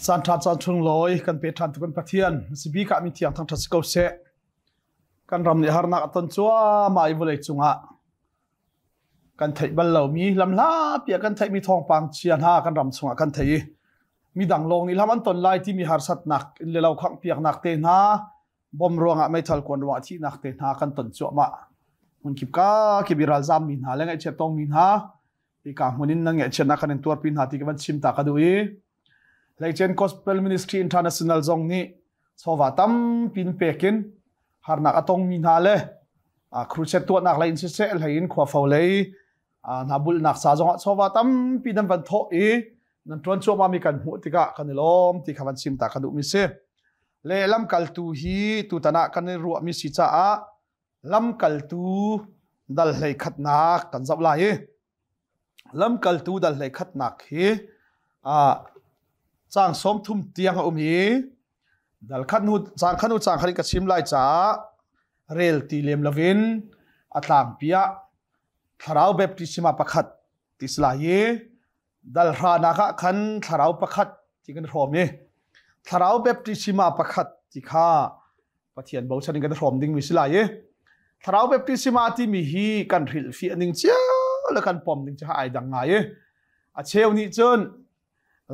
Caan ṭha caan chung lawi kan pe ṭhan tu kan Pathian sibik ah mi thiang thangṭhat si ko seh. Kan ram nih harnak a ton cuahmah i vawlei cungah kan theih bal lomi lamhla piah kan theihmi thawngpang chia hna kan ram chungah kan thei i midang lawng nih lam an ton lai timi harsatnak in le lo khangh piaknak te hna bom ruangah meithal kuan ruangah thihnak te hna kan ton cuahmah. Hmunkip ka kip i ralzam mi hna le ngaihchiat tongmi hna hika hmun in nan ngaihchiatnak kan in tuarpi hna ti ka van chim ta ka duh i Hleicen Gospel Ministry International zong nih chawva tampi in pekin harnak a tongmi hna le crusade tuahnak lei in siseh hlei in khuafo lei hna bulhnak ca zongah chawva tampi nan van thawh i nan ṭuan cuahmah mi kan hmuh tikah kan i lawm ti kha van chim ta ka duhmi si. Le lamkaltu hi tutan ah kan i ruahmi si caah lamkaltu dal hlei khatnak kan zoh lai i lamkaltu dal hlei khatnak hi caang 30 tiang a um i dal khat hnu caang khat hnu caang khat in ka chim lai caah rel ti lem lovin a tlangpi ah thlarau baptisma pakhat ti si lai i dal hranak ah khan thlarau pakhat ti kan hrawm i thlarau baptisma pakhat ti kha Pathian bochan in kan hrawm ding mi si lai i thlarau baptisma timi hi kan hrilhfiah ning cio le kan pom ning cu ai dang ngai i a cheu nih cun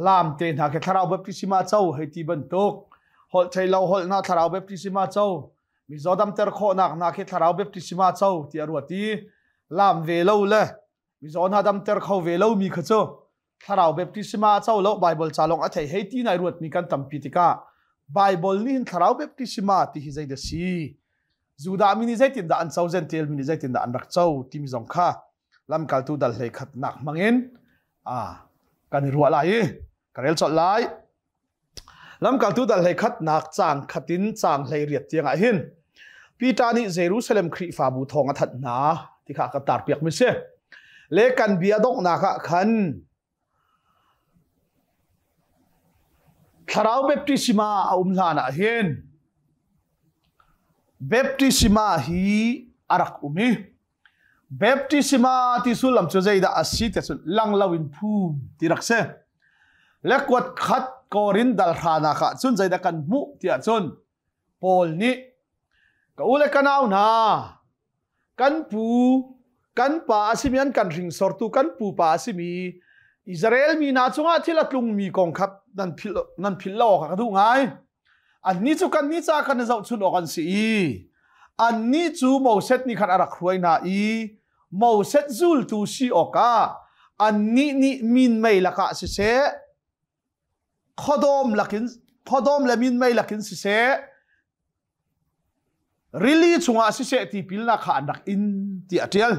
lam te hna khi thlarau baptisma co hei ti bantuk holh thei lo holh hna thlarau baptisma co mizaw damter khawhnak hna khi thlarau baptisma co ti a ruat i lam ve lo le mizaw hna damter kho ve lo mi kha cu thlarau baptisma co lo Bible ca lawng a thei hei ti nai ruatmi kan tampi tikah Bible nih hin thlarau baptisma ti hi zeidah si Judah mi nih zeitindah an co Gentile mi nih zeitindah an rak co timi zong kha lamkaltu dal hlei khat nak hmangin a kan i ruah lai i ka rel colh lai Lamkaltu dal hlei khatnak caang khat in caang hlei riat tiangah hin Peter nih Jerusalem Khrihfabu thawng a thanh hna ti kha ka tarpiak mi si. Le kan bia donghnak ah khan thlarau baptisma a um hlan ah hin baptisma hi a rak um i Baptisma ti sullam cu zeidah a si ti cun lang loin phum ti rak si. Le kuat khat Korin dal hranak ah cun zeidah kan hmuh tiah cun Paul nih ka u le ka nau hna kan pu kan pa a simi an kan hringsortu kan pupa a simi Israel mi hna cungah thil a tlungmi kong kha nan philh nan philh lo awk ka duh ngai. Annih cu kannih ca kan i zohchunh awk an si i annih cu Moses nih khan a rak hruai hna i Moses zultu si awkah annih nih minmei lakah siseh khuadawm lakin khuadawm le minmei lakin siseh rili chungah siseh tipilnak kha an rak in tiah a ṭial.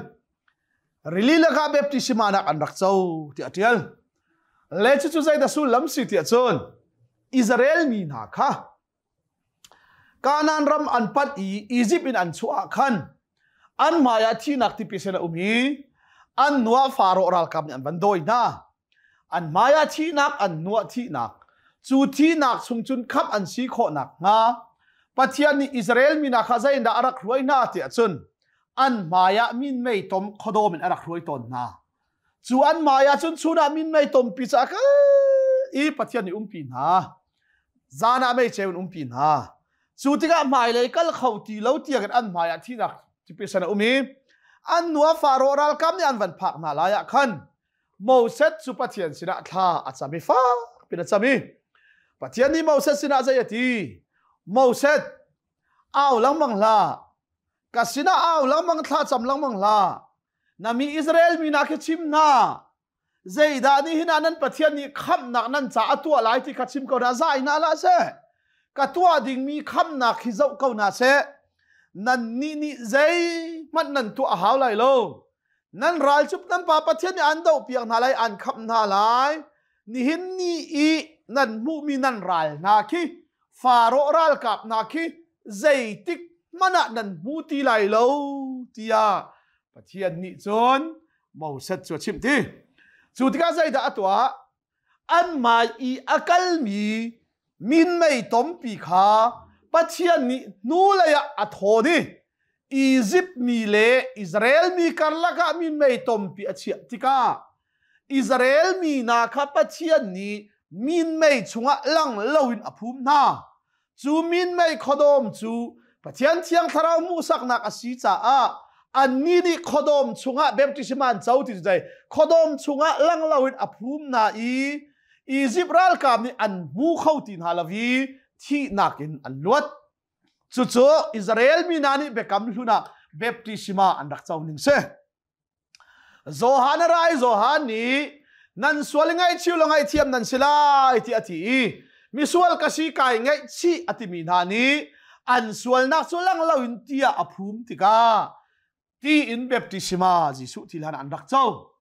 Rili lakah baptisma nak an rak co tiah a ṭial. Le cucu zeidah sullam si tiah cun Israel mi hna kha Kanaan ram an panh i Izipt in an chuah ah khan an hmaiah thihnak tipi sen a um i an nuah Faro ralkap nih an van dawi hna. An hmaiah thihnak, an nuah thihnak. Cu thihnak chung cun khamh an si khawh nakhnga Pathian nih Israel mi hna kha zeitindah a rak hruai hna tiah cun an hmaiah minmei tom khuadawm in a rak hruai tawn hna. Cu an hmai ah cun chun ah minmei tompi cu a kal i Pathian nih umpi hna. Zan ah meiceu in umpi hna. Cu tikah hmailei kal kho ti lo tiangin an hmai ah thihnak tipisan a um i an nu a Faro ralkap nih an van phak hna lai ah khan Moses cu Pathian sinah thla a cam i fak pin a cam i Pathian nih Moses sinah zei a ti? Moses, au lengmang hlah. Ka sinah au lengmang thla cam lengmang hlah. Na mi Israel mi hna khi chim hna. Zeidah nih hin ah nan Pathian nih khamhnak nan ca a tuah lai ti kha chim ko hna. Zai hna hlah seh. Ka tuah dingmi khamhnak hi zoh ko hna seh. Nannih nih zeihmanh nan tuah a hau lai lo. Nan ral cu nan pa Pathian nih an dohpiak hna lai, an khamh hna lai. Nihin ni i nan hmuhmi nan ral hna khi Faro ralkap hna khi zeitik hmanh ah nan hmu ti lai lo tiah Pathian nih cun Moses cu a chimh ti. Cu tikah zeidah a tuah? An hmai i a kalmi minmei tompi kha Pathian nih hnulei ah a thawn i Izipt mi le Israel mi karlak ah minmei tompi a chiah tikah Israel mi hna kha Pathian nih minmei chungah lang loin a phum hna. Cu minmei khuadawm cu Pathian Thiang Thlarau hmuhsaknak a si caah annih nih khuadawm chungah baptism an co ti cu dei khuadawm chungah lang loin a phum hna i Izipt ralkap nih an hmu kho ti hna lo i thihnak in an luat. Cucu Israel mi hna nih biakam hlun ah baptisma an rak co ning si. Johan a rai Johan nih nan sual ngaihchih lo ngaihthiam nan si lai ti a ti i misual ka si kai ngaihchih a timi hna nih an sualnak cu lang loin tiah a phum tikah ti in baptisma Jesuh ti hlan an rak co.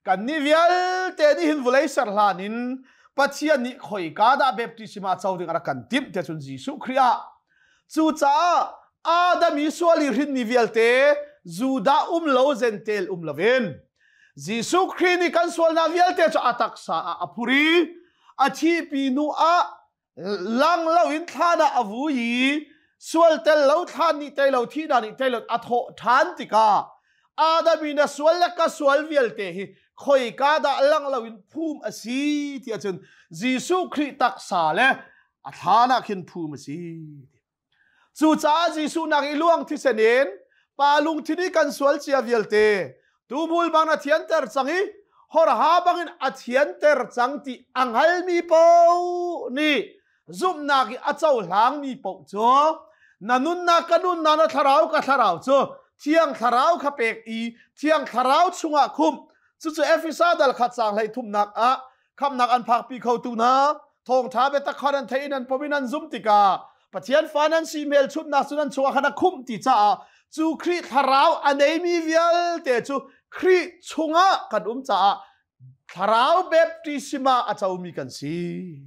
Kannih vialte nih hin vulei ser hlan in Pathian nih khoika dah baptisma co ding a rak kan timh tiah cun Jesuh Khrih ah. Cucaah Adam i sual i hrinmi vialte Judah um lo Gentile um loin Jesuh Khrih nih kan sualnak vialte cu a taksa ah a phur i a thihpi hnu ah lang loin thlan ah a vui i sual tel lo thlan nih tei lo thihnak nih tei lo a thawh ṭhan tikah Adam i na sual le ka sual vialte hi khoika dah lang loin phum a si ti ahcun Jesuh Khrih taksa le a thlan ah khin phum a si. Cucaah Jesuh nak i luang thisen in pa lungthin i kan sual cia vialte tubul bang a thianter cang i horha bangin a thianter cang ti a hngalmi paoh nih zumhnak i a cohlangmi paoh cu na nunnak ka nunnak na thlarau ka thlarau cu thiang thlarau kha pek i thiang thlarau chungah khumh cucu Efesa dal khat sang hlei thumnak ah khamnak an phakpi khotu hna thawngṭha biatak kha nan theih in nan pom in nan zum tikah Pathian fa nan si hmelchunhnak cu nan chungah khan a khumh ti caah cu Khrih thlarau a neimi vialte cu Khrih chungah kan um caah thlarau baptisma a comi kan si.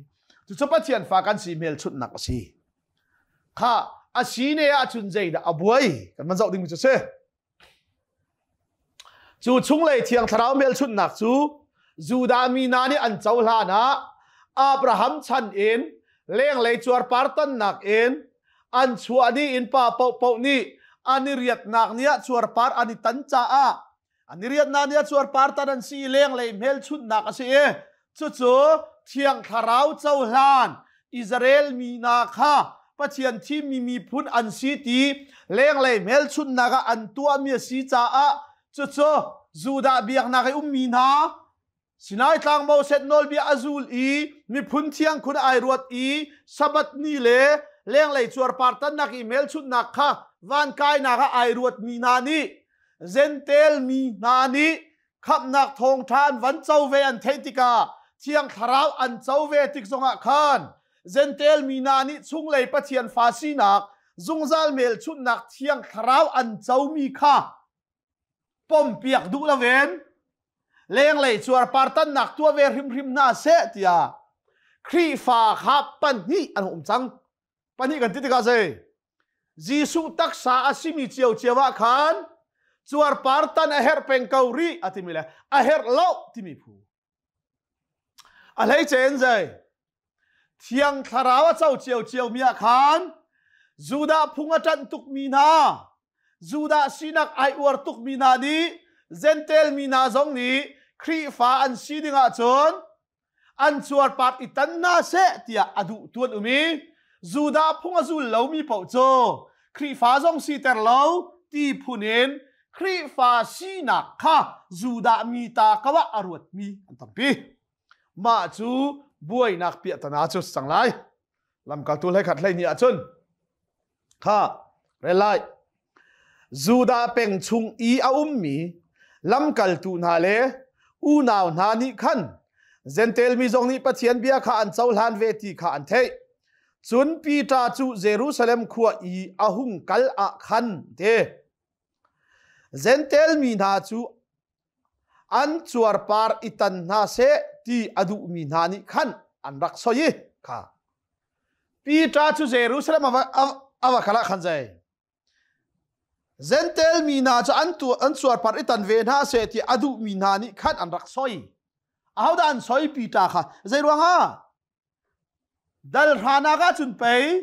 Cucu Pathian fa kan si hmelchunhnak a si. Kha a si ne ahcun zeidah a buai kan van zoh ding cu si. Cu chunglei Thiang Thlarau hmelchunhnak cu Judah mi hna nih an cohlan ah Abraham chan in lenglei cuarpar tonnak in an chuah dih in pa paohpaoh nih an i riatnak ni ah cuarpar an i tan caah an i riatnak ni ah cuarpar tan an si i lenglei hmelchunhnak a si i Cucu Thiang Thlarau cohlan Israel mi hna kha Pathian thimmi miphun an si ti lenglei hmelchunhnak ah an tuahmi a si caah cucu Judah biaknak i ummi hna Sinai tlang Moses nawlbia a zul i miphun thiang khun ai ruat i Sabbath ni le lenglei cuarpar tannak i hmelchunhnak kha van kainak ah ai ruatmi hna nih Gentel mi hna nih khamhnak thawngṭha an van co ve an theih tikah Thiang Thlarau an co ve tik zongah khan Gentel mi hna nih chunglei Pathian fa sinak zungzal hmelchunhnak Thiang Thlarau an comi kha pompiak duh loin lenglei cuarpar tannak tuah ve hrimhrim hna seh tiah Khrihfa kha pahnih an um cang. Pahnih kan ti tikah zei? Jesuh taksa a simi ciocio ah khan cuarpar tan a herh peng ko rih a timi le a herh lo timi phu. A hleice in zei? Thiang Thlarau a co ciocio mi ah khan Judah phung a ṭanh tukmi hna, Judah sinak ai uar tukmi hna nih Gentel mi hna zong nih Khrihfa an si ding ahcun an cuarpar i tan hna seh tiah a duh tuan um i Judah phung a zul lomi paoh cu Khrihfa zong siter lo ti phun in Khrihfa sinak kha Judah mi ta ko ah a ruatmi an tampi. Mah cu buainak piahtana cu cang lai. Lamkaltu hlei khat hlei ni ahcun Kha rel lai. Judah peng chung i a ummi lamkaltu hna le unau hna nih khan Jentail mi zong nih Pathian bia kha an cohlan ve ti kha an theih. Cun Peter cu Jerusalem khua i a hung kal ah khan te Jentail mi hna cu an cuarpar i tan hna seh ti a duhmi hna nih khan an rak soi i kha Peter cu Jerusalem a va kal ah khan zei Jentail mi hna cu an tu an cuarpar i tan ve hna seh ti a duhmi hna nih khan an rak soi. Ahodah an soi Peter kha? Zei ruangah? Dal hranak ahcun pei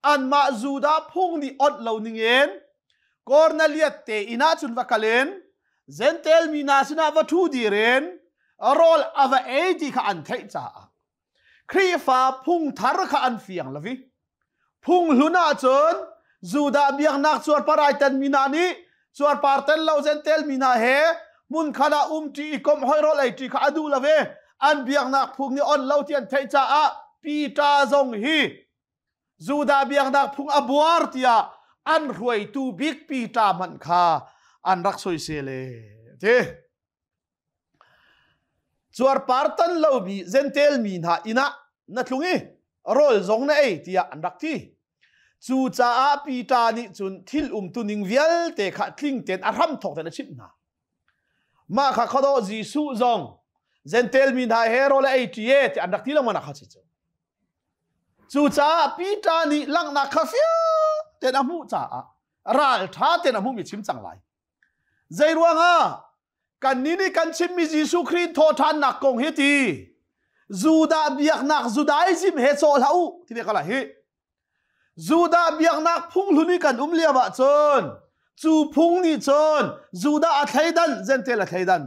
anmah Judah phung nih onh lo ningin Kornelias te inn ahcun va kal in Jentail mi hna sinah va ṭhu dir in rawl a va ei ti kha an theih caah. Khrihfa phung thar kha an fiang lo i phung hlun ahcun Judah biaknak cuarpar ai ten mi hna nih cuarpar tel lo Jentail mi hna he hmunkhat ah umṭi i komh hoi rawl ei ṭi kha a duh lo i an biaknak phung nih on lo ti an theih caah Peter zong hi Judah biaknak phung a buar tiah an hruaitu bik Peter hmanh kha an rak soisel e ti. Cuarpar tan lomi Jentail mi hna inn ah na tlung i rawl zong na ei tiah an rak ti. Cucaah Peter nih cun thil umtuning vialte kha tling tein a hramthawk tein a chimh hna. Mah kha khuadawh Jesuh zong Jentail mi hna he rawl a ei ṭi e ti an rak ti lengmang kha si cu. Cucaah Peter nih langhnak kha fiang tein a hmuh caah ralṭha tein a hmuhmi chim cang lai. Zei ruangah kannih nih kan chimmi Jesuh Khrih thawhṭhannak kong hi ti Judah biaknak Judaism he cawh hlah u ti ve ko lai hi. Judah biaknak phung hlun i kan um lio ahcun cu phung nih cun Judah a thleidan, Jentail a thleidan,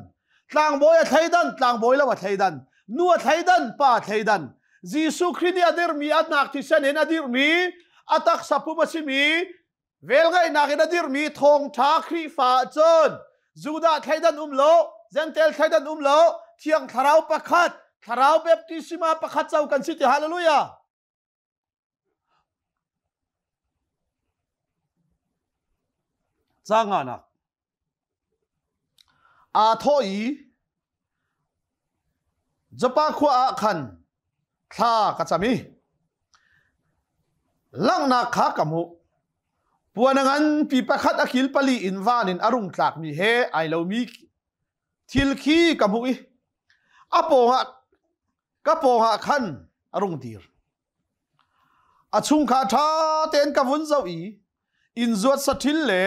tlangbawi a thleidan, tlangbawi lo a thleidan, nu a thleidan, pa a thleidan. Jesuh Khrih nih a dirhmi a hnak thisen in a dirhmi a taksa pum a simi Velngeihnak in a dirmi thawngṭha Khrihfa ahcun Judah thleidan um lo, Jentail thleidan um lo, Thiang Thlarau pakhat, Thlarau baptisma pakhat co kan si ti hallelujah. Canganak Aa thawh i Joppa khua ah khan thla ka cam i langhnak kha ka hmuh. Puan a nganpi pakhat a kil pali in van in a rung tlakmi he ai lomi thil khi ka hmuh i a pawngah ka pawngah khan a rung dir. A chung kha ṭha tein ka vun zoh i inn zuat saṭhil le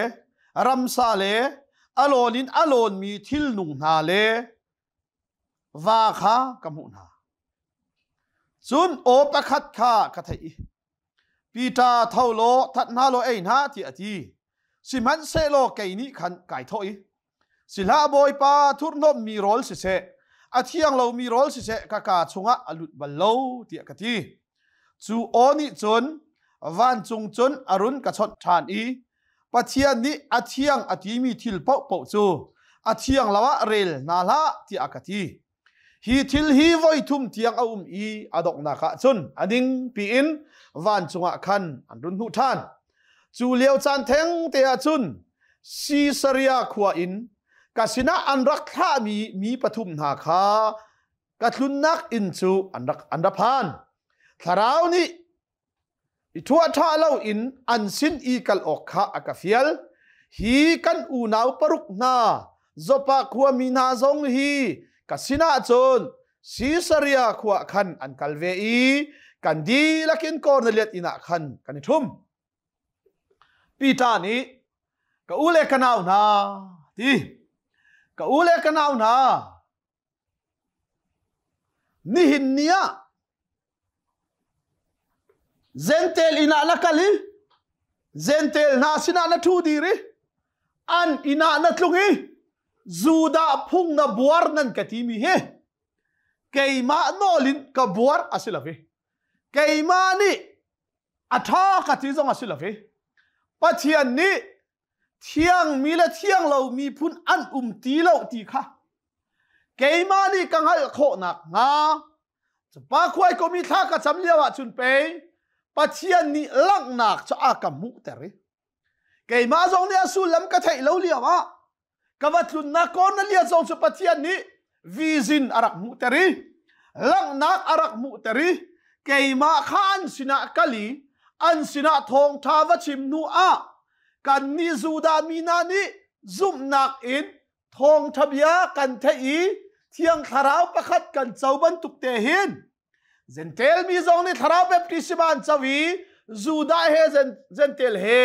ramsa le a lawn in a lawnmi thilnung hna le va kha ka hmuh hna. Cun aw pakhat kha ka theih i, Peter tho law that hna law ei hna tiah a ti. Sihmanhsehlaw kei nih khan kai thawh i, Sihlah Bawipa thurhnawmmi rawl siseh, a thiang lomi rawl siseh ka kaa chungah a lut bal lo tiah ka ti. Cu aw nih cun vancung cun a run ka chawnh ṭhan i Pathian nih a thiang a timi thil paohpaoh cu a thiang lo ah rel hna hlah tiah a ka ti. Hi thil hi voi thum tiang a um i a donghnak ah cun a ning piin vancung ah khan an run hnuh ṭhan. Cu lio caan theng te ah cun Sisaria khua in ka sinah an rak thlahmi mi pathum hna kha ka tlunnak inn cu an rak an ra phan. Thlarau nih I ṭhuahṭha loin an sin i kal awk kha a ka fial. Hi kan unau paruk hna Joppa khuami hna zong hi ka sinah cun Sisaria khua khan an kal ve i kan dihlak in Kornelias inn ah khan kan i ṭhum. Peter nih ka u le ka nau hna ti ka u le ka nau hna Nihin ni ah Jentail inn ah na kal i Jentail hna sinah na ṭhu dir i an inn ah na tlung i Judah phung na buar nan ka timi hi keimah nawl in ka buar a si lo i keimah nih a ṭha ka ti zong a si lo i Pathian nih thiangmi le thiang lo miphun an um ti lo ti kha keimah nih ka hngalh khawh nakhnga pa khuai komi thla ka cam lio ah cun pei Pathian nih langhnak cu a ka hmuhter i keimah zong nih a sullam ka theih lo lio ah ka va tlunnak Cornelius zong cu Pathian nih vision a rak hmuhter i langhnak a rak hmuhter i keimah kha an sinah kal i an sinah thawngṭha va chim hnu ah kannih Judah mi hna nih zumhnak in thawngṭha bia kan theih i Thiang Thlarau pakhat kan co bantuk te hin Jentail mi zong nih thlarau baptisma an co i Judah he Jentail he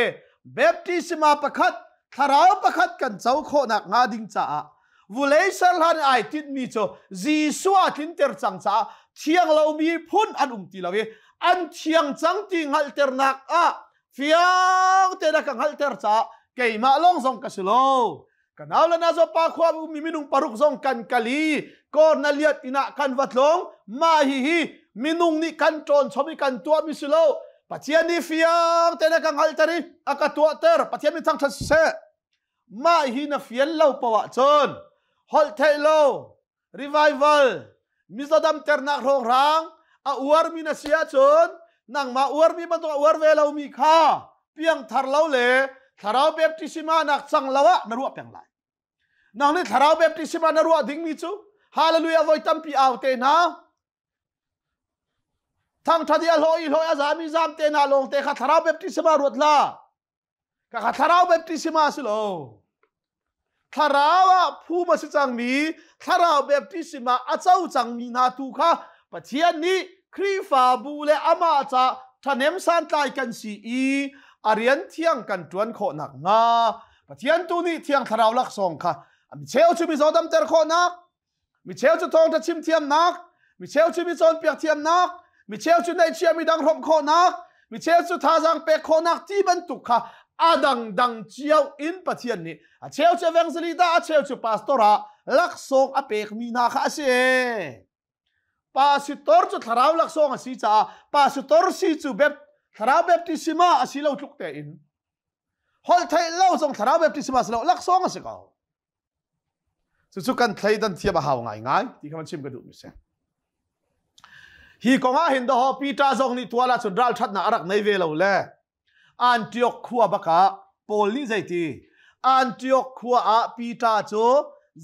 baptisma pakhat thlarau pakhat kan co khawhnak hnga ding caah vulei ser hlan ai tinhmi cu Jesuh a tlinter cang caah thiang lomi phun an um ti lo i an thiang cang ti hngalhternak ah fiang tein a ka hngalhter caah keimah lawng zong ka si lo. Ka nau le na pa khua ummi minung paruk zong kan kal i Kornaliat inn ah kan va tlawng. Mah hihi minung nih kan ṭawn chom i kan tuahmi si lo. Pathian nih fiang tein a ka hngalhter i a ka tuahter. Pathian min thangṭhat siseh. Mah hi na fian lo paoh ahcun holh theih lo, revival, mizaw damternak hrawnghrang a uarmi na si ahcun nangmah uarmi bantuk a uar ve lomi kha piangthar lo le thlarau baptisma nak cang lo ah na ruah peng lai. Nang nih thlarau baptisma na ruah dingmi cu hallelujah voi tampi au te hna thangthat i a hlawh i hlawh a zami zam te hna lawng te kha thlarau baptisma ruat la. Kaka thlarau baptisma si lo. Thlarau ah phum a si cangmi, thlarau baptisma a co cangmi hna tu kha Pathian nih Khrihfabu le amah ca ṭhahnem santlai kan si i a rian thiang kan ṭuan khawh nakhnga Pathian tu nih Thiang Thlarau laksawng kha mi cheu cu mizaw damter khawhnak, mi cheu cu thawngṭha chim thiamnak, mi cheu cu mi cawnpiak thiamnak, mi cheu cu neihchia mi dang hrawmh khawhnak, mi cheu cu thazaang pek khawhnak ti bantuk kha a dangdang cio in Pathian nih a cheu cu evangelist ah a cheu cu pastor ah laksawng a pekmi hna kha a si. Pastor cu thlarau laksawng a si caah pastor si cu thlarau baptisma a si lo tluk tein holh theih lo zong thlarau baptisma a si lo laksawng a si ko. Cucu kan thleidan thiam a hau ngaingai ti kha van chim ka duhmi si. Hi kong ah hin daw Peter zong nih tual ahcun ralṭhatnak a rak nei ve lo le Antioch khua bakah Paul nih zeiti Antioch khua ah Peter cu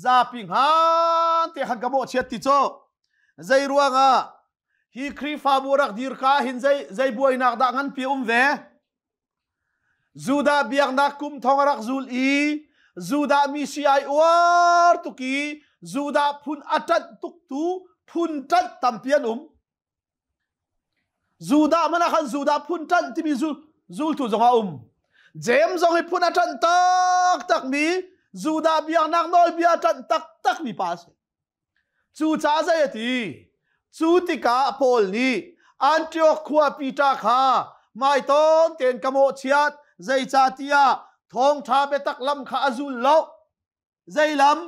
zapi hngan te khan ka mawhchiat ti cu zei ruangah hi Khrihfabu rak dir ka hin zei zei buainak dah nganpi um ve Judah biaknak kum thong a rak zul i Judah mi si ai uar tuk i Judah phun a ṭanh tuktu phun ṭanh tampi an um. Judah man ah khan Judah phun ṭanh timi zultu zong a um. James zong hi phun a ṭanh taktakmi Judah biaknak nawlbia a ṭanh taktakmi pa a si. Cucaah zei a ti? Cu tikah Paul nih Antioch khua Peter kha hmaitonh tein ka mawhchiat, zeicahtiah thawngṭha biatak lam kha a zul lo. Zei lam?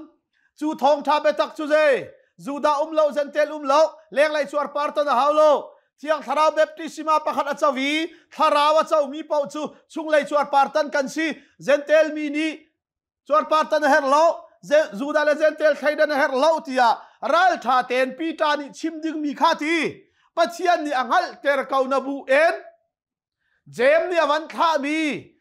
Cu thawngṭha biatak cu zei? Judah um lo, Jentail um lo, lenglei cuarpar ton a hau lo. Thiang Thlarau baptisma pakhat a co i Thlarau a comi paoh cu chunglei cuarpar tan kan si. Jentail mi nih cuarpar tan a herh lo Judah le Jentail thleidan a herh lo tiah ralṭha tein Peter nih chim dingmi kha ti Pathian nih a hngalhter ko na bu in Jeim nih a van thlahmi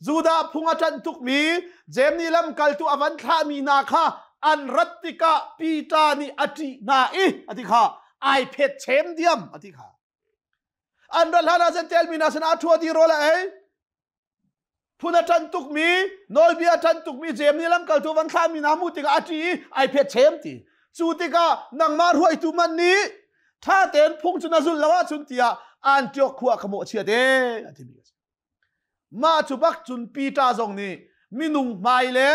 Judah phung a ṭanh tukmi Jeim nih lamkaltu a van thlahmi hna kha an rat tikah Peter nih a ṭih hna i a ti kha ai phet chem diam a ti kha an rat hlan ah Jentail mi hna sinah a ṭhua di rawl a ei Phun a ṭan tukmi, nawlbia a ṭan tukmi Jeim nih lamkaltu van thlahmi hna hmuh tikah a ṭih i ai phet chem ti. Cu tikah nangmah hruaitu man nih ṭha tein phung cu na zulh lo ahcun tiah Antioch khua ka mawhchiat ee a timi a si. Mah cu bak cun Peter zong nih minung hmai le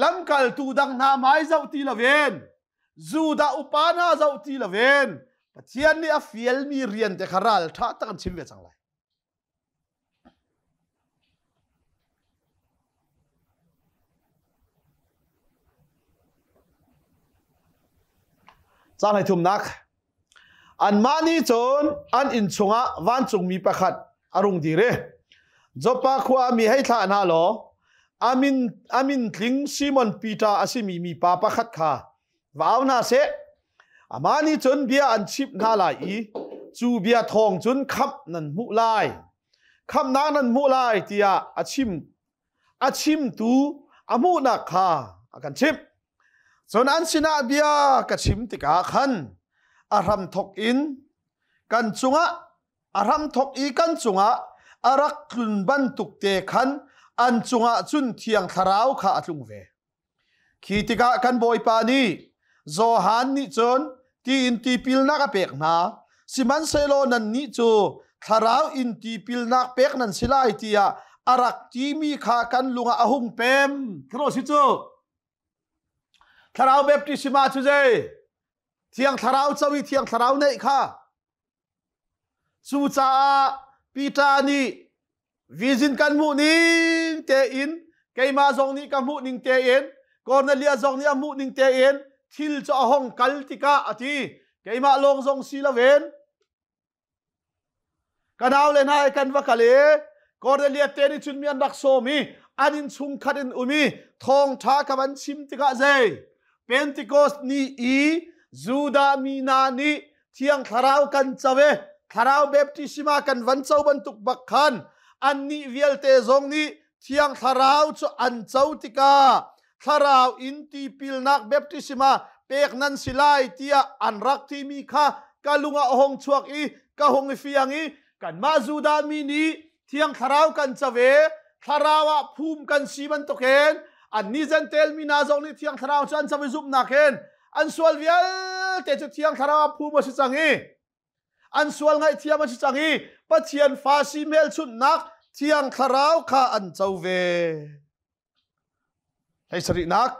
Lamkaltu dang hna hmai zoh ti loin Judah upa hna zoh ti loin Pathian nih a fialmi rian te kha ral ṭha tak an chim ve cang lai. Cang hlei thumnak Anmah nih cun an inn chungah vancungmi pakhat a rung dir i Joppa khua mi hei thlah hna law a min tling Simon Peter a simi mipa pakhat kha va au hna seh. Amah nih cun bia an chimh hna lai i cu bia thawng cun khamh nan hmuh lai. Khamhnak nan hmuh lai tiah a chim a chimtu a hmuhnak kha a kan chimh. Cun an sinah bia ka chim tikah khan a hramthawk in kan cungah a hramthawk i kan cungah a rak tlun bantuk te khan an cungah cun Thiang Thlarau kha a tlung ve. Khi tikah kan Bawipa nih Johan nih cun ti in tipilnak a pek hna, sihmanhsehlaw nannih cu Thlarau in tipilnak pek nan si lai tiah a rak timi kha kan lung ah a hung pem. Thlarau si cu. Thlarau baptisma cu zei? Thiang Thlarau co i Thiang Thlarau neih kha. Cucaah Peter nih vision kan hmuh ning tein Keimah zong nih ka hmuh ning tein, Cornelia zong nih a hmuh ning tein thil cu a hong kal tikah a ti. Keimah lawng zong si loin ka nau le hna he kan va kal i Cornelia te nih cun mi an rak sawm i an inn chungkhat in um i thawngṭha ka van chim tikah zei Pentecost ni i Judah mi hna nih Thiang Thlarau kan co i Thlarau baptisma kan van co bantuk bak khan annih vialte zong nih Thiang Thlarau cu an co tikah Thlarau in tipilnak baptisma pek nan si lai tiah an rak timi kha ka lung ah a hung chuak i ka hung i fiang i kanmah Judah mi nih Thiang Thlarau kan co i Thlarau ah phum kan si bantukin annih Jentail mi hna zong nih Thiang Thlarau cu an co i zumhnak hin an sual vialte cu Thiang Thlarau ah phum a si cang i an sual ngaihthiam a si cang i Pathian fa si hmelchunhnak Thiang Thlarau kha an co ve. Hei sarihnak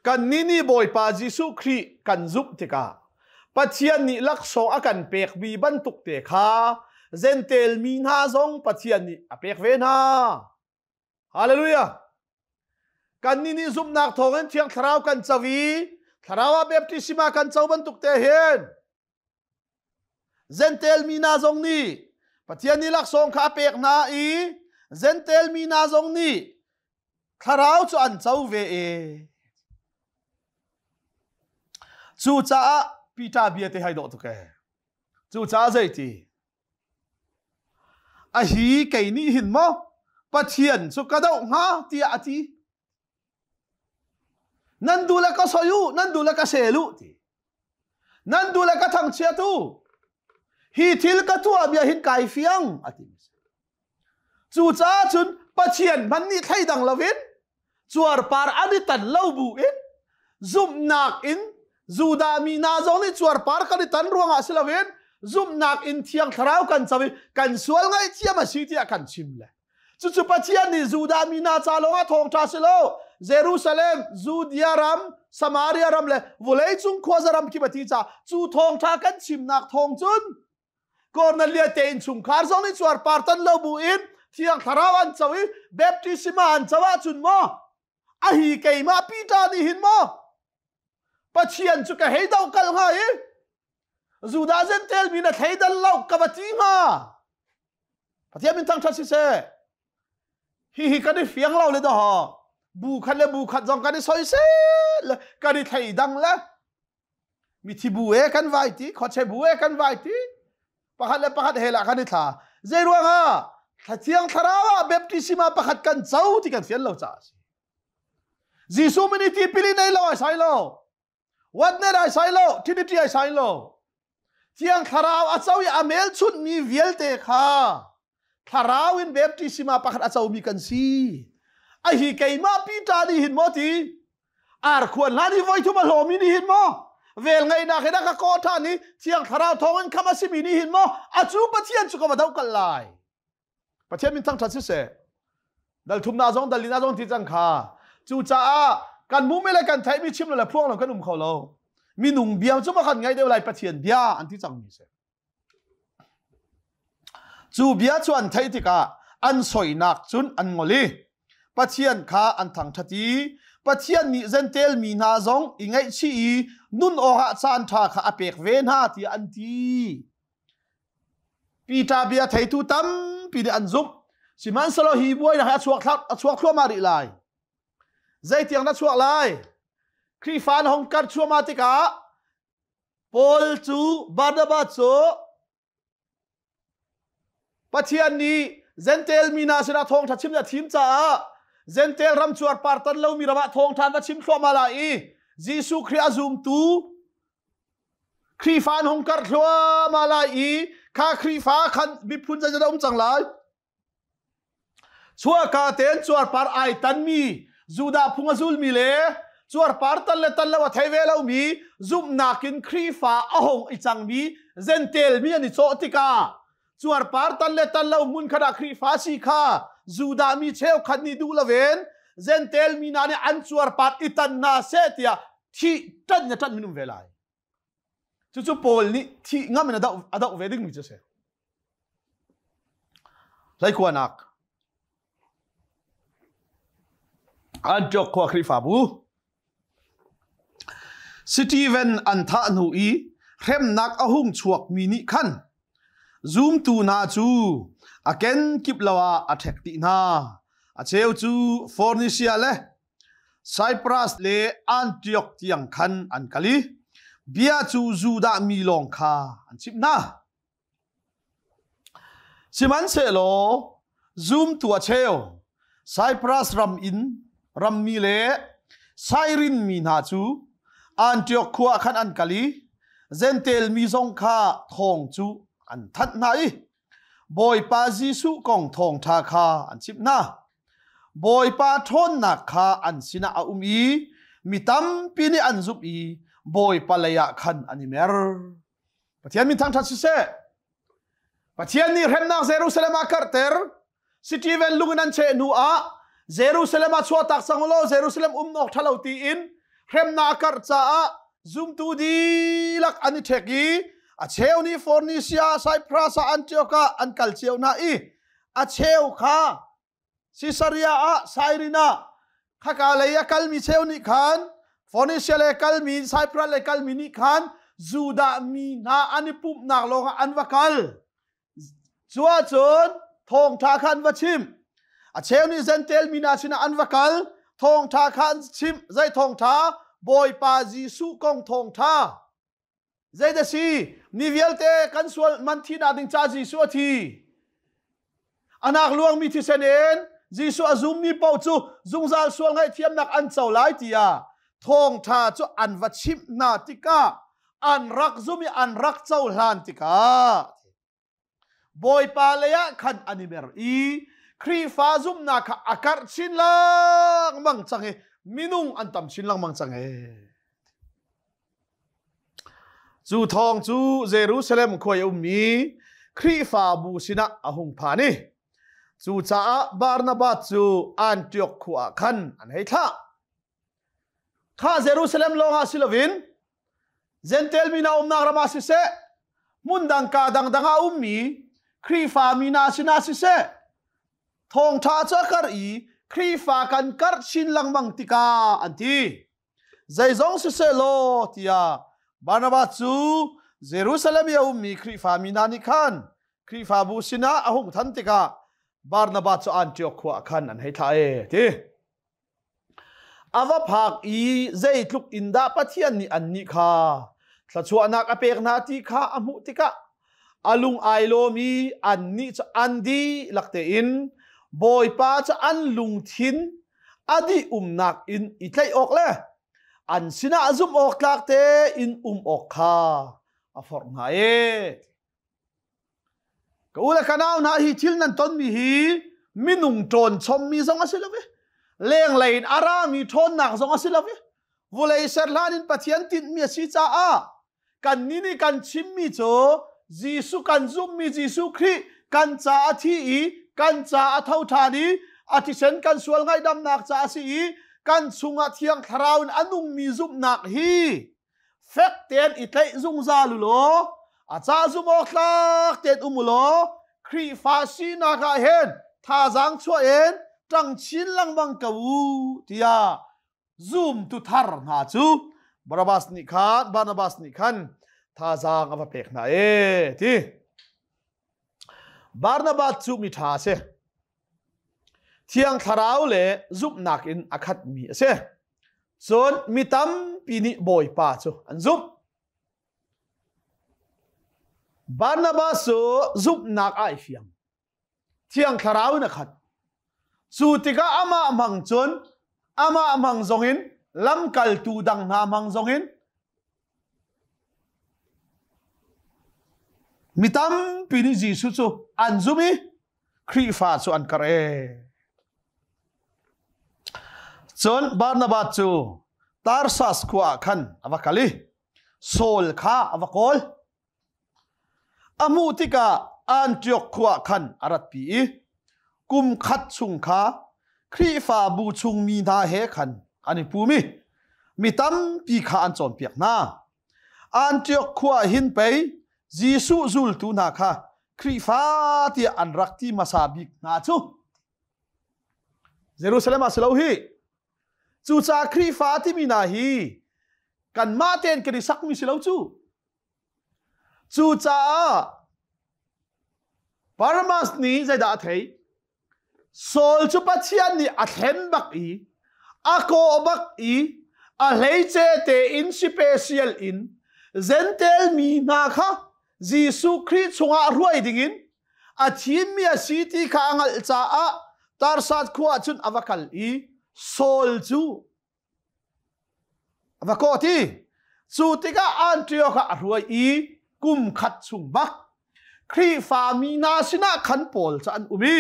Kannih nih Bawipa Jesuh Khrih kan zumh tikah Pathian nih laksawng a kan pekmi bantuk te kha Jentail mi hna zong Pathian nih a pek ve hna. Hallelujah! Kannih nih zumhnak thawngin Thiang Thlarau kan co i Thlarau ah baptisma kan co bantuk te hin Jentail mi hna zong nih Pathian nih laksawng kha a pek hna i Jentail mi hna zong nih thlarau cu an co ve e. Cucaah Peter bia te hai dawh tuk e. Cucaah zeiti? A hi kei nih hin maw Pathian cu ka doh hnga tiah a ti. Nan duh le ka soi u, nan duh le ka sel u ti. Nan duh le ka thangchiat u. Hi thil ka tuah bia hin kai fiang a ti. Cucaah cun Pathian hmanh nih thleidang loin cuarpar an i tan lo bu in zumhnak in Judah mi hna zong nih cuarpar kan i tan ruangah si loin zumhnak in Thiang Thlarau kan co i kan sual ngaihthiam a si tiah kan chim le cucu Pathian nih Judah mi hna ca lawngah thawngṭha si lo Jerusalem, Judea ram, Samaria ram le vawleicung khuaza ram kip a ti caah cu thawngṭha kan chimnak thawng cun Cornelia te innchungkhar zong nih cuarpar tan lo bu in Thiang Thlarau an co i baptisma an co ahcun maw a hi keimah Peter nih hin maw Pathian cu ka hei do kal hnga i Judah Jentail mi na thleidan lo ka va ti hnga Pathian min thangṭhat siseh hihi kan i fiang lo le dah bu khat le bu khat zong kan i soisel le kan i thleidang le mithi bu e kan vai ti khuache bu e kan vai ti pakhat le pakhat he lah kan i thla zei ruangah thlathiang thlarau ah baptisma pakhat kan co ti kan fian lo caah a si Jesuh min i tipil i nei lo ai sai lo What ai sai lo Trinity ai sai lo Thiang Thlarau a co i a hmelchunhmi vialte kha Thlarau in baptisma pakhat a comi kan si. A hi keimah Peter nih hin maw ti? Arkhuan hlan hi voi thum a hlawmi nih hin maw? Vel ngeihnak hin a ka kawh ṭhan i Thiang Thlarau thawngin kham a simi nih hin maw? A cu Pathian cu ka va doh kal lai. Pathian min thangṭhat siseh. Dal thumnak zong dal linak zong ti cang kha. Cucaah kan hmuhmi le kan theihmi chim lo le phuang lo kan um kho lo. Minung bia cu ma kan ngaih deuh lai Pathian bia an ti cangmi si. Cu bia cu an theih tikah an soinak cun an ngol i Pathian kha an thangṭhat i Pathian nih Jentail mi hna zong i ngaihchih i nun awkah caan ṭha kha a pek ve hna tiah an ti. Peter bia theitu tampi nih an zumh. Sihmanhsehlaw hi buainak hi a chuak a chuak thluahmah rih lai. Zeitiang dah chuak lai? Khrihfa an hong karh chuahmah tikah Paul cu Barnabas cu Pathian nih Jentail mi hna sinah thawngṭha chim a thim caah Jentail ram cuarpar tan lomi ram ah thawngṭha an va chim thluahmah lai i Jesuh Khrih a zumtu Khrihfa an hung karh thluahmah lai i kha Khrihfa khan miphun zeizat a um cang lai. Chuahka tein cuarpar ai tanmi Judah phung a zulmi le cuarpar tan le tan lo a thei ve lomi zumhnak in Khrihfa a hung i cangmi Jentail mi an i cawh tikah cuarpar tan le tan lo hmun khat ah Khrihfa si kha Judah mi cheukhat nih duh loin Jentail mi hna nih an cuarpar i tan hna seh tiah thih ṭanh na ṭanh min um ve lai. Cucu Paul nih thih ngam in a doh, a doh ve dingmi cu a si. Hleikuanak. Antioch khua Khrihfabu Stephen an thah hnu i hremnak a hung chuakmi nih khan zumtu hna cu a kenkip lo ah a ṭhek dih hna. A cheu cu Fornisia le Cyprus le Antioch tiang khan an kal i bia cu Judah mi lawng kha an chimh hna. Sihmanhsehlaw zumtu a cheu Cyprus ram in rammi le Sairin mi hna cu Antioch khua ah khan an kal i Jentail mi zong kha thawng cu an thanh hna i Bawipa Jesuh kong thawngṭha kha an chimh hna. Bawipa ṭhawnnak kha an sinah a um i mi tampi nih an zumh i Bawipa lei ah khan an i mer. Pathian min thangṭhat siseh. Pathian nih hremnak Jerusalem ah karhter. Stephen lung in an cheh hnu ah Jerusalem ah chuahtak cang law Jerusalem um awk ṭhalo tiin hremnak a karh caah zumtu dihlak an i ṭhek i a cheu nih Phoenisia, Cyprus ah Antioch ah an kal cio hna i a cheu kha Sisaria ah Sairin ah khaka lei a kalmi cheu nih khan Phoenisia le kalmi Cyprus le kalmi nih khan Judah mi hna an i pumhnak lawngah an va kal. Cu ahcun thawngṭha kha an va chimh. A cheu nih Jentail mi hna sinah an va kal. Thawngṭha kha an chimh. Zei thawngṭha? Bawipa Jesuh kong thawngṭha. Zeidah si? Mi vialte kan sual man thihnak ding ca Jesuh a thi. Anak luangmi thisen in Jesuh a zummi paoh cu zungzal sual ngaihthiamnak an co lai tiah thawngṭha cu an va chimh hna tikah an rak zum i an rak cohlan tikah Bawipa lei ah khan an i mer i Khrihfa zumhnak kha a karh chin lengmang cang i minung an tam chin lengmang cang e. Cu thawng cu Jerusalem khua i ummi Khrihfabu sinah a hung phan i cucaah Barnabas cu Antioch khua ah khan an hei thlah. Kha Jerusalem lawngah si loin Jentail mi hna umnak ram ah siseh, hmun dang ka dangdang ah ummi Khrihfa mi hna sinah siseh, thawngṭha cu a karh i Khrihfa kan karh chin lengmang tikah an ti. Zeizong siseh law tiah Barnabas cu Jerusalem i a ummi Khrihfa mi hna nih khan Khrihfabu sinah a hung than tikah Barnabas cu Antioch khua ah khan an hei thlah e ti. A va phak i zeitluk in dah Pathian nih annih kha thluachuahnak a pek hna ti kha a hmuh tikah a lung ai lawm i annih cu an dihlak tein Bawipa cu an lungthin a dih umnak in i tlaih awk le an sinah zumh awk tlak tein um awk kha a forh hna e. Ka u le ka nau hna hi thil nan tonmi hi minung ṭawn chommi zong a si lo i lenglei in a rami ṭhawnnak zong a si lo i vulei ser hlan in Pathian tinhmi a si caah kannih nih kan chimmi cu Jesuh kan zumhmi Jesuh Khrih kan ca a thi i kan ca a tho ṭhan i a thisen kan sual ngaihdamnak ca a si i kan chungah Thiang Thlarau in a nungmi zumhnak hi fek tein i tlaih zungzal u law a ca zum awk tlak tein um u law Khrihfa sinak ah hin thazaang chuah in ṭang chin lengmang ko u tiah zumtu thar hna cu Barnabas nih khan Barnabas nih khan thazaang a va pek hna e ti Barnabas cu mi ṭha a si Thiang Thlarau le zumhnak in a khatmi a si. Cun mi tampi nih Bawipa cu an zumh. Barnabas cu zumhnak ai fiang. Thiang Thlarau in a khat. Cu tikah amah hmang cun amah hmang zongin lamkaltu dang hna hmang zongin mi tampi nih Jesuh cu an zum i Khrihfa cu an karh e. Cun Barnabas cu Tarsas khua ah khan a va kal i Saul kha a va kawl. A hmuh tikah Antioch khua ah khan a ratpi i kum khat chung kha Khrihfabu chungmi hna he khan an i pum i mi tampi kha an cawnpiak hna. Antioch khua ah hin pei Jesuh zultu hna kha Khrihfa tiah an rak ti hmasa bik hna cu Jerusalem ah si lo hi. Cucaah Khrihfa timi hna hi kanmah tein kan i sakmi si lo cu. Cucaah Barnabas nih zeidah a theih? Saul cu Pathian nih a thlen bak i a kawh bak i a hleice tein special in Jentail mi hna kha Jesuh Khrih chungah hruai dingin a thimmi a si ti kha a hngalh caah Tarsas khua ah cun a va kal i Saul cu a va kawh ti. Cu tikah Antioch ah a hruai i kum khat chung bak Khrihfa mi hna sinah khan Paul cu an um i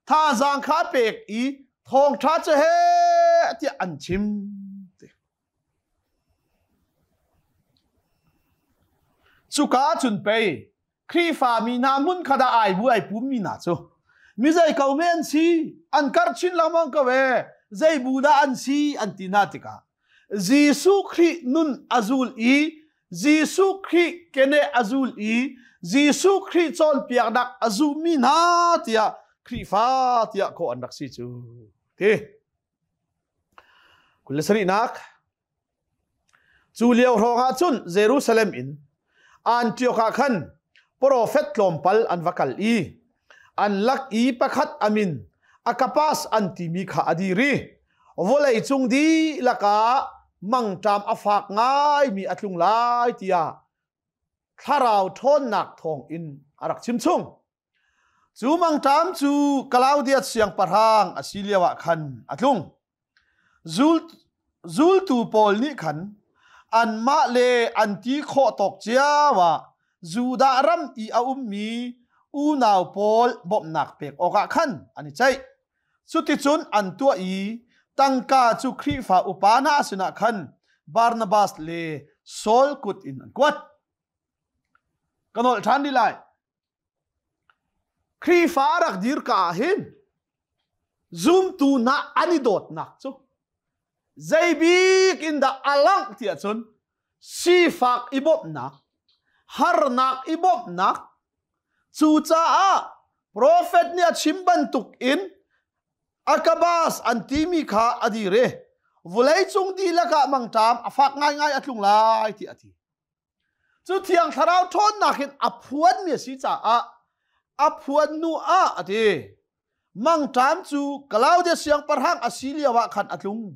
thazaang kha a pek i thawngṭha cu heh tiah an chim. Cuka cun pei Khrihfa mi hna hmun khat ah ai bu ai pum mi hna cu mi zei ko me an si, an karh chin lengmang ko e, zei bu dah an si an ti hna tikah Jesuh Khrih nun a zul i Jesuh Khrih kene a zul i Jesuh Khrih cawnpiaknak a zummi hna tiah Khrihfa tiah kawh an rak si cu ti. 27nak. Cu lio hrawng ah cun Jerusalem in Antioch ah khan profet tlawmpal an va kal i an lak i pakhat amin Akapas an timi kha a dir i vawlei cung dihlak ah mangṭam a fak ngaimi a tlung lai tiah thlarau ṭhawnnak thawngin a rak chimchung. Cu mangṭam cu Klaudias siangpahrang a si lioah khan a tlung. Zultu pawl nih khan anmah le an ti khawh tawk cio ah Judah ram i a ummi unau pawl bawmhnak pek awkah khan an i ceih. Cuticun an tuah i tangka cu Khrihfa upa hna sinah khan Barnabas le Saul kut in an kuat. Ka nolh ṭhan rih lai. Khrihfa a rak dir ka ah hin zumtu hna an i dawtnak cu zei bik in dah a langh ti ahcun sifak i bawmhnak, harnak i bawmhnak, cucaah profet nih a chim bantuk in Akabas an timi kha a dir i vawleicung dihlak ah mangṭam a fak ngaingai a tlung lai ti a ti. Cu thiang thlarau ṭhawnnak in a phuanmi a si caah a phuan hnu ah a ti. Mangṭam cu Klaudius siangpahrang a si lio ah khan a tlung.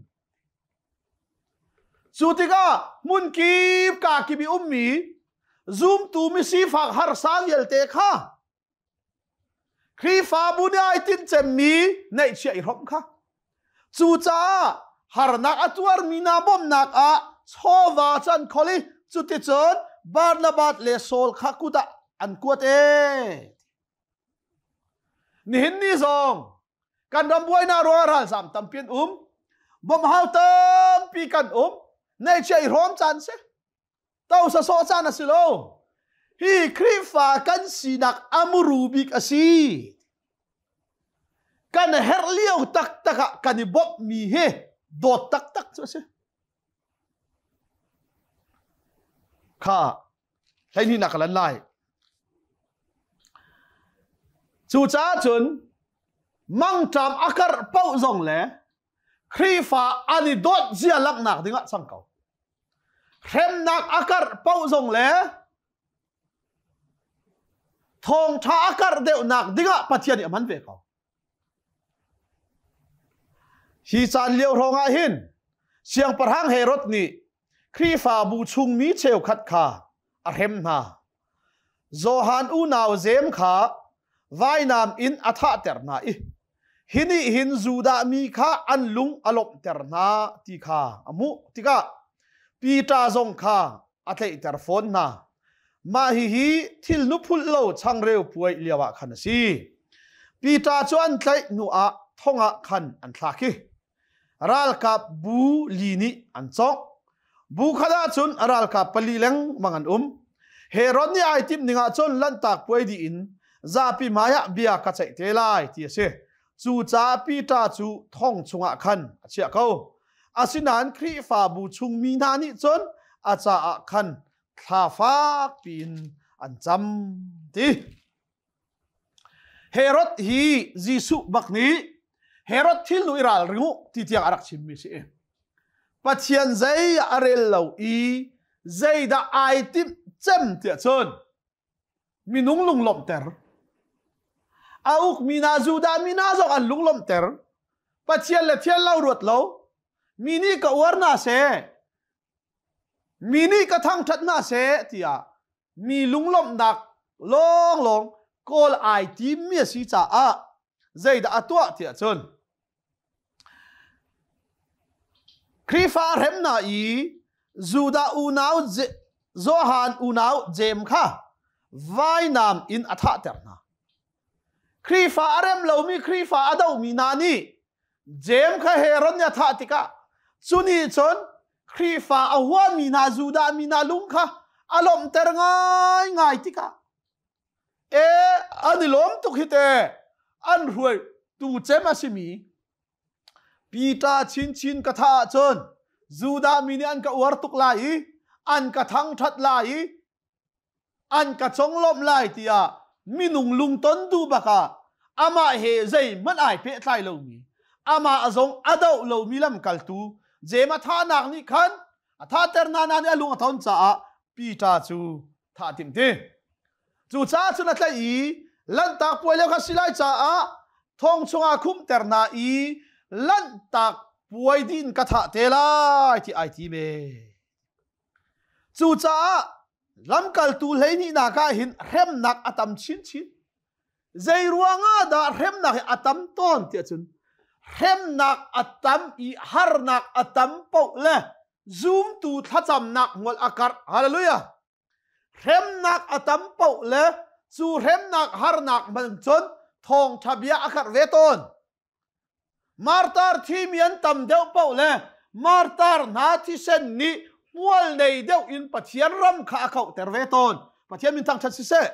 Cu tikah hmunkip kakip i ummi zumtu misifak harsa vialte kha Khrihfabu nih ai tinh cemmi neihchiah i hrawmh kha. Cucaah harnak a tuarmi hna bawmhnak ah chawva cu an khol i cuticun Barnabas le Saul kha kut ah an kuat ee. Nihin ni zong kan ram buainak ruangah ralzam tampi an um. Bawmhhau tampi kan um. Neihchiah i hrawm caan si. To sawsawh caan a si lo. Hi Khrihfa kan sinak a muru bik a si. Kan herh lio taktak ah kan i bawmhmi hi dawt taktak cu a si. Kha hleihnih nak ka lan lai. Cucaah cun mangṭam a karh paoh zong le Khrihfa an i dawt zia langhnak dingah cang ko. Hremnak a karh paoh zong le thawngṭha a karh deuhnak dingah Pathian nih a hman ve ko. Hi caan lio hrawng ah hin Siangpahrang Herod nih Khrihfabu chungmi cheukhat kha a hrem hna. Johan unau Jeim kha vainam in a thahter hna i hi nih hin Judah mi kha an lung a lawmhter hna ti kha a hmuh tikah Peter zong kha a tlaihter fawn hna. Mah hihi thil nuphulh lo changreu puai lioah khan a si. Peter cu an tlaih hnuah thong ah khan an thlak i ralkap bu li nih an cawk. Bu khat ah cun a ralkap pali lengmang an um. Herod nih ai timh ning ah cun Lanhtak puai dih in zapi hmaiah bia ka ceih te lai ti a si. Cucaah Peter cu thong chungah khan a chiah ko. Asinain Khrihfabu chungmi hna nih cun a caah khan thla fak piin an cam ti. Herod hi Jesuh bak nih Herod thil nu i ralring u ti tiang a rak chimmi si. Pathian zei a rel lo i zeidah ai timh cem tiah cun minung lunglawmhter. A uk mi hna Judah mi hna zong an lunglawmhter. Pathian le thian lo ruat lo. Mi nih ka uar hna seh, mi nih ka thangṭhat hna seh tiah mi lunglawmhnak lawnglawng kawl ai tim mi a si caah zeidah a tuah tiah cun Khrihfa hremna i Judah unau Johan unau Jeim kha vainam in a thahter hna. Khrihfa a rem lomi Khrihfa a dohmi hna nih Jeim kha Herod nih a thah tikah cu nih cun Khrihfa a huami hna Judah mi hna lung kha a lawmhter ngaingai tikah e an i lawm tuk hi te an hruai tu cem a simi Peter chinchin ka thah ahcun Judah mi nih an ka uar tuk lai i an ka thangṭhat lai i an ka conglawmh lai tiah minung lungton duh bakah amah he zeihmanh ai pehtlai lomi amah zong a doh lomi lamkaltu Jeim a thahnak nih khan a thahter na nih a lung a ton caah Peter cu thah timh ti cucaah cun a tlaih i lanhtak puai lio kha si lai caah thong chungah khumhter hna i lanhtak puai din ka thah te lai ti ai ti me Cucaah lamkaltu hleihnihnak ah hin hremnak a tam chinchin. Zei ruangah dah hremnak hi a tam tawn tiah cun hremnak a tam i harnak a tam paoh le zumtu thlacamnak hmual a karh. Hallelujah. Hremnak a tam paoh le cu hremnak harnak hman cun thawngṭha bia a karh ve tawn. Martar thimi an tam deuh paoh le martar hna thisen nih hmual nei deuh in Pathian ram kha a kauhter ve tawn. Pathian min thangṭhat siseh.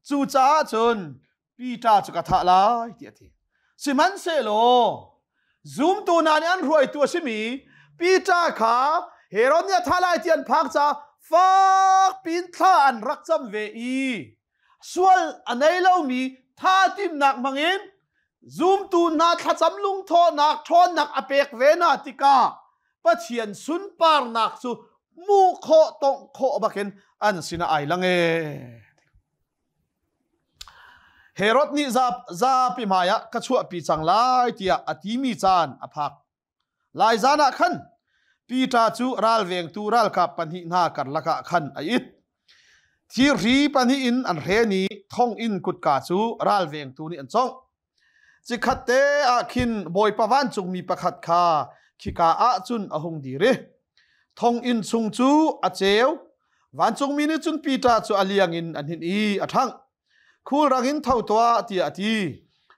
Cucaah cun Peter cu ka thah lai ti a ti. Sihmanhsehlaw zumtu hna nih an hruaitu a simi Peter kha Herod nih a thah lai ti an phak caah fak piin thla an rak cam ve i sual a nei lomi tha timnak hmangin zumtu hna thlacam lungthawhnak ṭhawnnak a pek ve hna tikah Pathian sunparnak cu hmuh khawh tongh khawh bakin an sinah ai lang e. Herod nih zapi hmaiah ka chuahpi cang lai tiah a timi caan a phak. Lai zan ah khan Peter cu ralvengtu ralkap pahnih hna karlak ah khan a it. Thirhri pahnih in an hren i thonginn kutka cu ralvengtu nih an congh. Cikhat te ah khin Bawipa vancungmi pakhat kha khika ah cun a hung dir i thonginn chung cu a ceu. Vancungmi nih cun Peter cu a liang in a hninh i a ṭhangh. Khulrang in tho tuah tiah a ti.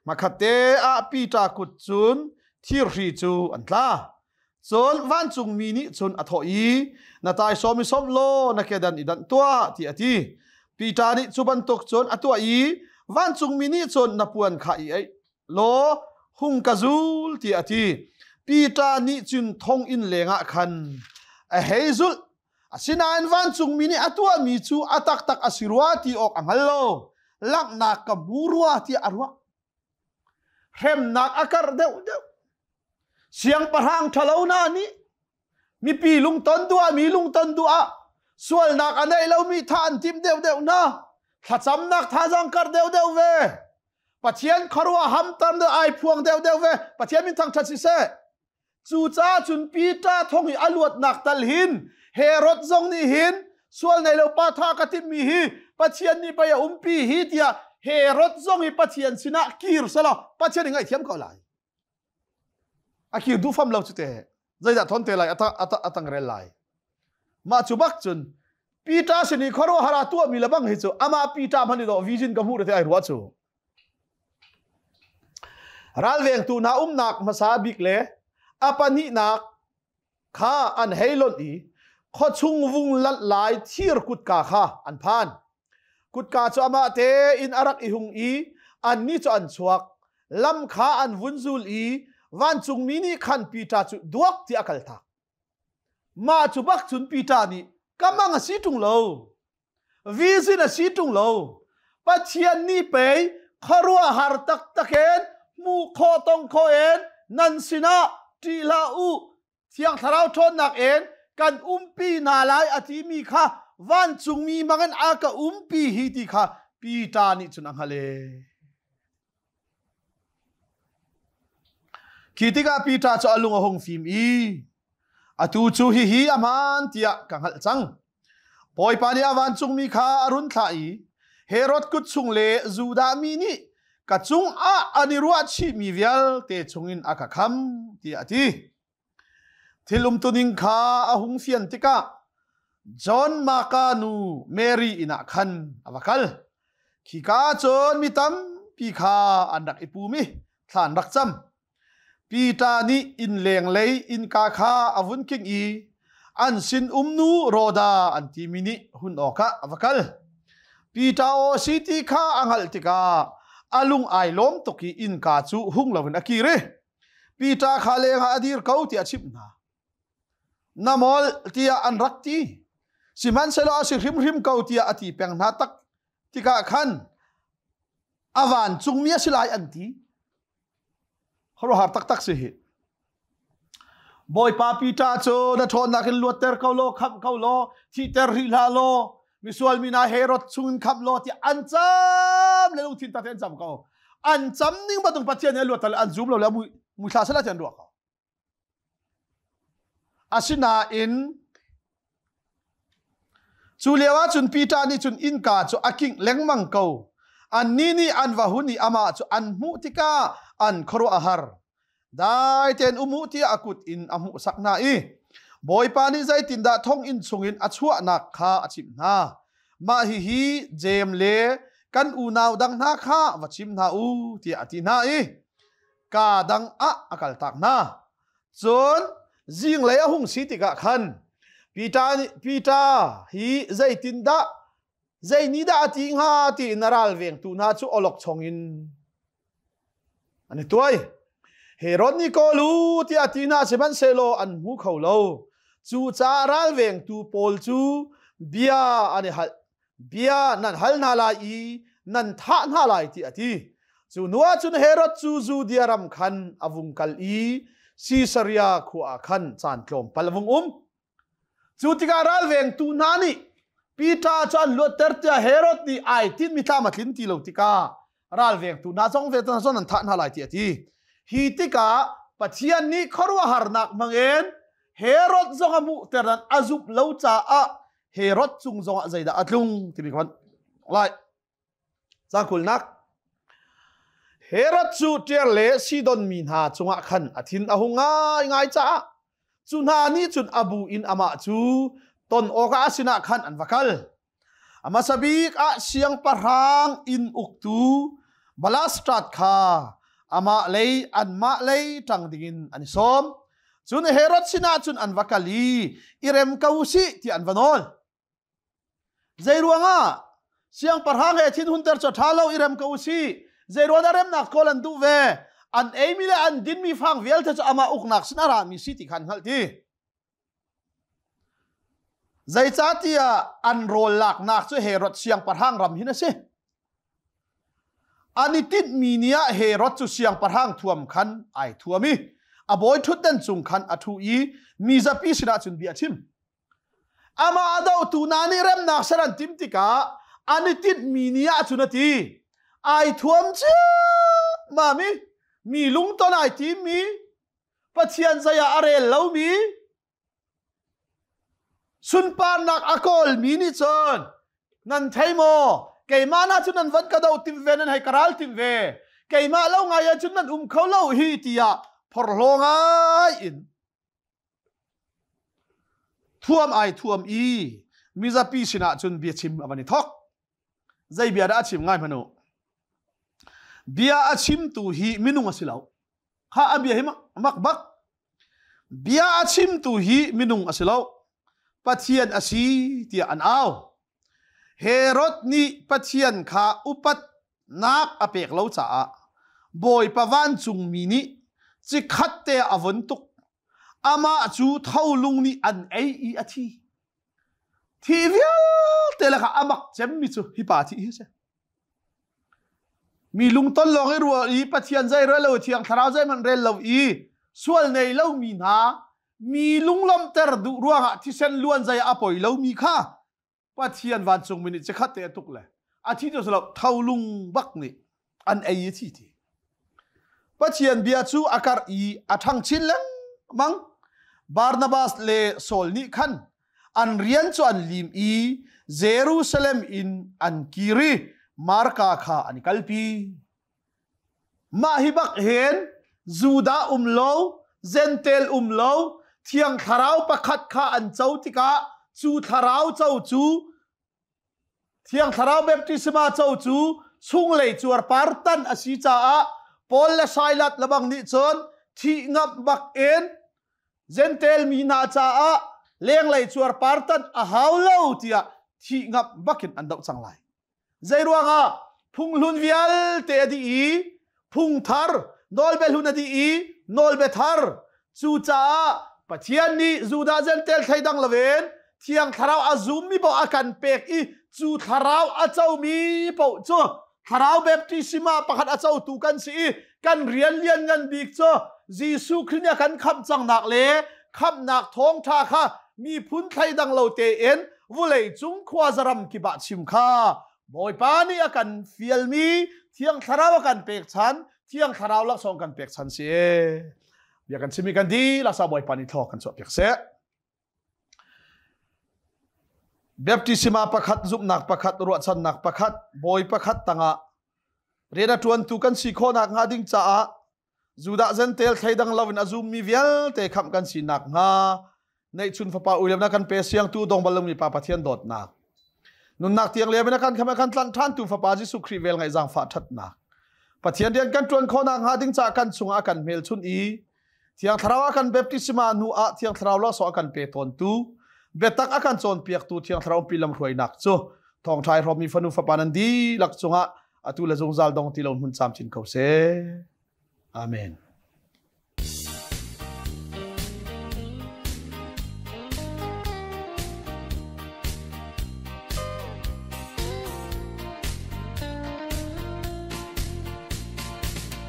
Hmakhatte ah Peter kut cun thirhri cu an tla. Cun vancungmi nih cun a thawh i, Na taisawm i sawmh law na kedan i danh tuah, tiah a ti. Peter nih cu bantuk cun a tuah i vancungmi nih cun na puan kha i aih law hung ka zul, tiah a ti. Peter nih cun thonginn lengah khan a hei zulh. Asinain vancungmi nih a tuahmi cu a taktak a si rua ti awk a hngal lo. Langhnak ka hmu rua tiah a ruah. Hremnak a karh deuhdeuh. Siangpahrang ṭhalo hna nih mipi lungton duah mi lungton duah sualnak a nei lomi tha an tim deuhdeuh hna. Thlacamnak thazaang karh deuhdeuh ve. Pathian khuaruah hamter ai phuang deuhdeuh ve. Pathian min thangṭhat siseh. Cucaah cun Peter thong i a luatnak tal hin Herod zong nih hin sual nei lo pa tha ka timmi hi Pathian nih pei a umpi hi tiah Herod zong hi Pathian sinah kir selaw Pathian nih ngaihthiam ko lai. A kir duh fam lo cu te. Zeidah thon te lai a tang rel lai. Mah cu bak cun Peter sin i khuaruahhar a tuahmi le bang hi cu amah Peter hmanh i dawh vision ka hmuh te ai ruah cu. Ralvengtu hna umnak hmasa bik le a pahnihnak kha an hei lonh i khuachung vung lanh lai thir kutka kha an phan. Kutka cu amah tein a rak i hung i annih cu an chuak. Lam kha an vun zul i vancungmi nih khan Peter cu duak tiah a kaltak. Mah cu bak cun Peter nih ka mang a si ṭung lo. Vision a si ṭung lo. Pathian nih pei khuaruahhar taktak in hmuh khawh tong khawh in nan sinah ṭih hlah u. Thiang Thlarau ṭhawnnak in kan umpi hna lai a timi kha vancungmi hmangin a ka umpi hi ti kha Peter nih cun a hngalh e. Khi tikah Peter cu a lung a hung fim i atu cu hihi a hmaan tiah ka hngalh cang. Bawipa nih a vancungmi kha a run thlah i Herod kut chung le Judah mi nih ka cungah an i ruahchihmi vialte chungin a ka kham tiah a ti. Thil umtuning kha a hung fian tikah John Marka nu Mary inn ah khan a va kal. Khika cun mi tampi kha an rak i pum i thla an rak cam. Peter nih innleng lei innka kha a vun kingh i an sinum nu Rhoda an timi nih hun awkah a va kal. Peter aw si ti kha a hngalh tikah a lung ai lawm tuk i innka cu hung loin a kir i Peter kha lengah a dir ko tiah a chimh hna. Na molh tiah an rak ti. Sihmanhsehlaw a si hrimhrim ko tiah a ti peng hna tak tikah khan a vancungmi a si lai an ti. Khuaruahhar taktak si hi. Bawipa Peter cu na ṭhawnnak in luatter ko law, khamh ko law, thihter rih hlah law, misual mi hna Herod chungin khamh law tiah an cam le lungthin tak an cam ko. An cam ning bantuk Pathian nih a luatter le an zum lo le mui thla sala ti an ruah ko. Asinain cu lio ah cun Peter nih cun innka cu a kingh lengmang ko. Annih nih an va hun i amah cu an hmuh tikah an khuaruah a har. Dai tein um u tiah a kut in a hmuhsak hna i Bawipa nih zeitindah thonginn chungin a chuahnak kha a chimh hna. Mah hihi Jeim le kan unau dang hna kha va chim hna u tiah a ti hna i kaa dang ah a kaltak hna. Cun zinglei a hung si tikah khan Peter nih Peter hi zeitindah zei nih dah a ti hnga tiin a ralvengtu hna cu awlokchong in an i tuai. Herod nih kawl u tiah a ti hna sihmanhsehlaw an hmu kho lo. Cucaah ralvengtu pawl cu bia an i hal bia nan hal hna lai i nan thah hna lai ti a ti. Cu hnu ah cun Herod cu Judea ram khan a vung kal i Caesarea khua ah khan caan tlawmpal a vung um. Cu tikah ralvengtu hna nih Peter cu an luatter tiah Herod nih ai tinhmi tlam a tlin ti lo tikah ralvengtu hna zong ve zon an thah hna lai ti a ti. Hi tikah Pathian nih khuaruahharnak hmangin Herod zong a hmuhter nan a zumh lo caah Herod cung zongah zeidah a tlung timi kan lai. Cangkulnak Herod cu Ṭiar le Sidon mi hna cungah khan a thin a hung ngaingai caah cu hna nih cun a bu in amah cu ton awkah a sinah khan an va kal. A hmasa bik ah siangpahrang inn uktu Balastrat kha amah lei anmah lei ṭang dingin an i sawm. Cun Herod sinah cun an va kal i i rem ko usih tiah an va nawl. Zeiruangah siangpahrang he thinhunter cu ṭha lo i rem ko usih. Zeiruangah remnak kawl an duh ve? An eimi le an dinmi fang vialte cu amah uknak sin a rami si ti kha an hngalh ti. Zeicahtiah an rawl laknak cu Herod siangpahrang ram hin a si. An i tinhmi ni ah Herod cu siangpahrang thuam khan ai thuam i a bawi ṭhutden cung khan a ṭhu i mi zapi sinah cun bia a chim. Amah a dohtu hna nih remnak ser an timh tikah an i tinhmi ni ah cun a ti. Ai thuam ciammam i mi lungton ai timmi Pathian zei ah a rel lomi sunparnak a kawlmi nih cun nan thei maw keimah na cun nan van ka do tim ve nan hei ka ral tim ve keimah lo ngai ah cun nan um kho lo hi tiah phorhlaw ngai in thuam ai thuam i mizapi sinah cun biachim a van i thok zei bia dah a chim ngai hmanu bia a chimtu hi minung a si lo kha a bia hi mak bak bia a chimtu hi minung a si lo pathian a si tiah an au Herod nih Pathian kha upatnak a pek lo caah Bawipa vancungmi nih cikhat te a vun tuk amah cu tholung nih an ei i a thi thi vialte lakah a mak cemmi cu hi pa thi hi a si Mi lungton lawng i ruah i Pathian zei rel lo, Thiang Thlarau zeihmanh rel lo i sual nei lomi hna. Mi lunglawmhter duh ruangah thisen luan zai a poi lomi kha Pathian vancungmi nih cikhat te a tuk le a thi tu lo tholung bak nih an ei i thi ti. Pathian bia cu a karh i a ṭhang chin lengmang. Barnabas le Saul nih khan an rian cu an lim i Jerusalem in an kir i Marka kha an i kalpi. Mah hi bak hin Judah um lo, Jentail um lo, Thiang Thlarau pakhat kha an co tikah cu Thlarau co cu Thiang Thlarau baptisma co cu chunglei cuarpar tan a si caah Paul le Silas lebang nih cun thih ngamh bak in Jentail mi hna caah lenglei cuarpar tan a hau lo tiah thih ngamh bakin an doh cang lai. Zeiruangah phunghlun vialte a dih i phungthar nawlbia hlun a dih i nawlbia thar. Cucaah Pathian nih Judah Jentail thleidang loin Thiang Thlarau a zummi paoh a kan pek i cu Thlarau a comi paoh cu Thlarau baptisma pakhat a cotu kan si i kan rian lian ngan bik cu Jesuh Khrih nih a kan khamh cangnak le khamhnak thawngṭha kha miphun thleidang lo tein vulei cung khuazaram kip ah chim kha Bawipa nih a kan fialmi Thiang Thlarau a kan pek chan Thiang Thlarau laksawng kan pek chan si bia kan chimi kan di laksa Bawipa nih thlaw kan chuah piak seh. Baptisma pakhat zumhnak pakhat ruahchannak pakhat bawi pakhat tangah rian a ṭuantu kan si khawhnak hnga ding caah Judah Jentail thleidang loin a zummi vialte khamh kan si nakhnga neihchun fapa uilemnak kan pe siangtu dong bal lomi pa Pathian dawtnak nunnak tiang liam in a kan khamh kan tlanh ṭhantu fapa Jesuh Khrih vel ngaih zaangfah ṭhatnak Pathian rian kan ṭuan khawhnak hnga ding caah kan chungah a kan hmelchunh i Thiang Thlarau a kan baptisma hnu ah Thiang Thlarau laksawng a kan pe tawntu biatak a kan cawnpiaktu Thiang Thlarau pi lamhruainak cu thawngṭha i hrawmmi fanu fapa nan dihlak cungah atu le zungzal dong ti lo hmun camcin ko seh. Amen.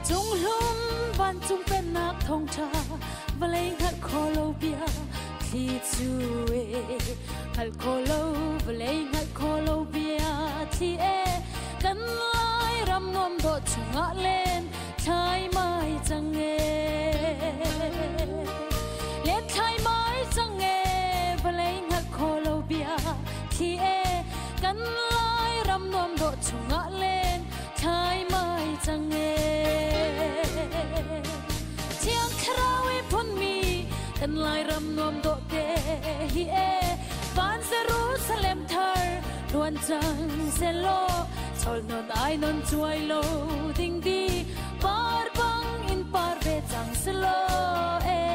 Cunghlum vancung pennak thawngṭha vawlei hngalh kho lo bia thli cu e hngalh kho lo vawlei hngalh kho lo bia thli e kan lai ram nuam dawh chungah len thlai mai cang e len thlai mai cang e vawlei hngalh kho lo bia thli e kan lai ram nuam dawh chungah len thlai mai cang e Thiang Thlarau i phunmi kan Lairam nuam dawh te hi e van Jerusalem thar luan cang selaw chol non ai non chuai lo ding di par bang in par ve cang selaw e.